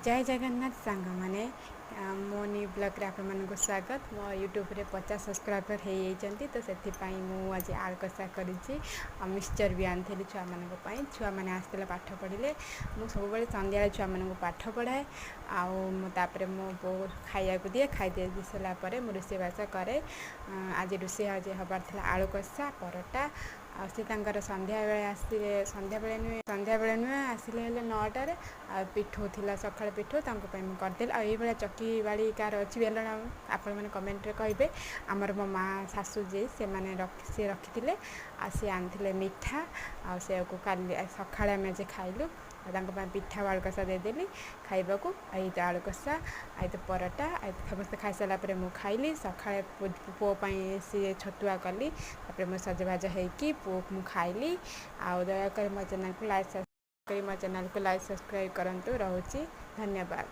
ଜୟ ଜଗନ୍ନାଥ ସାଙ୍ଗମାନେ, ମୋ ନ୍ୟୁ ବ୍ଲଗ୍ରେ ଆପଣମାନଙ୍କୁ ସ୍ୱାଗତ। ମୋ ୟୁଟ୍ୟୁବରେ 50 ସବସ୍କ୍ରାଇବର୍ ହେଇଯାଇଛନ୍ତି, ତ ସେଥିପାଇଁ ମୁଁ ଆଜି ଆଳୁ କଷା କରିଛି ଆଉ ମିକ୍ସଚର୍ ବି ଆଣିଥିଲି ଛୁଆମାନଙ୍କ ପାଇଁ। ଛୁଆମାନେ ଆସିଥିଲେ, ପାଠ ପଢ଼ିଲେ। ମୁଁ ସବୁବେଳେ ସନ୍ଧ୍ୟାବେଳେ ଛୁଆମାନଙ୍କୁ ପାଠ ପଢ଼ାଏ ଆଉ ମୁଁ ତାପରେ ମୋ ବୋଉ ଖାଇବାକୁ ଦିଏ। ଖାଇ ଦେଇ ସାରିଲା ପରେ ମୁଁ ରୋଷେଇବାସ କରେ। ଆଜି ରୋଷେଇ ଆଜି ହେବାର ଥିଲା ଆଳୁ କଷା, ପରଟା। ଆଉ ସେ ତାଙ୍କର ସନ୍ଧ୍ୟାବେଳେ ଆସିଲେ, ସନ୍ଧ୍ୟାବେଳେ ନୁହେଁ, ସନ୍ଧ୍ୟାବେଳେ ନୁହେଁ, ଆସିଲେ ହେଲେ 9ଟାରେ। ଆଉ ପିଠଉ ଥିଲା, ସକାଳେ ପିଠଉ ତାଙ୍କ ପାଇଁ ମୁଁ କରିଦେଲି। ଆଉ ଏଇଭଳିଆ ଚକି ବାଡ଼ି କାହାର ଅଛି, ବେଲଣା, ଆପଣମାନେ କମେଣ୍ଟରେ କହିବେ। ଆମର ମୋ ମା ଶାଶୁ ଯିଏ, ସେମାନେ ରଖି ସିଏ ରଖିଥିଲେ ଆଉ ସିଏ ଆଣିଥିଲେ ମିଠା, ଆଉ ସେୟାକୁ କାଲି ସକାଳେ ଆମେ ଆଜି ଖାଇଲୁ। ଆଉ ତାଙ୍କ ପାଇଁ ପିଠା ଆଳୁ କଷା ଦେଇଦେଲି ଖାଇବାକୁ। ଆଉ ଏଇ ତ ଆଳୁ କଷା, ଆଉ ତ ପରଟା, ଆଉ ସମସ୍ତେ ଖାଇସାରିଲା ପରେ ମୁଁ ଖାଇଲି। ସକାଳେ ପୁଅ ପାଇଁ ସିଏ ଛତୁଆ କଲି, ତାପରେ ମୁଁ ସଜବାଜ ହେଇକି ପୁଅକୁ ମୁଁ ଖାଇଲି। ଆଉ ଦୟାକରି ମୋ ଚ୍ୟାନେଲକୁ ଲାଇକ୍ କରି ମୋ ଚ୍ୟାନେଲକୁ ଲାଇକ୍ ସବସ୍କ୍ରାଇବ୍ କରନ୍ତୁ। ରହୁଛି, ଧନ୍ୟବାଦ।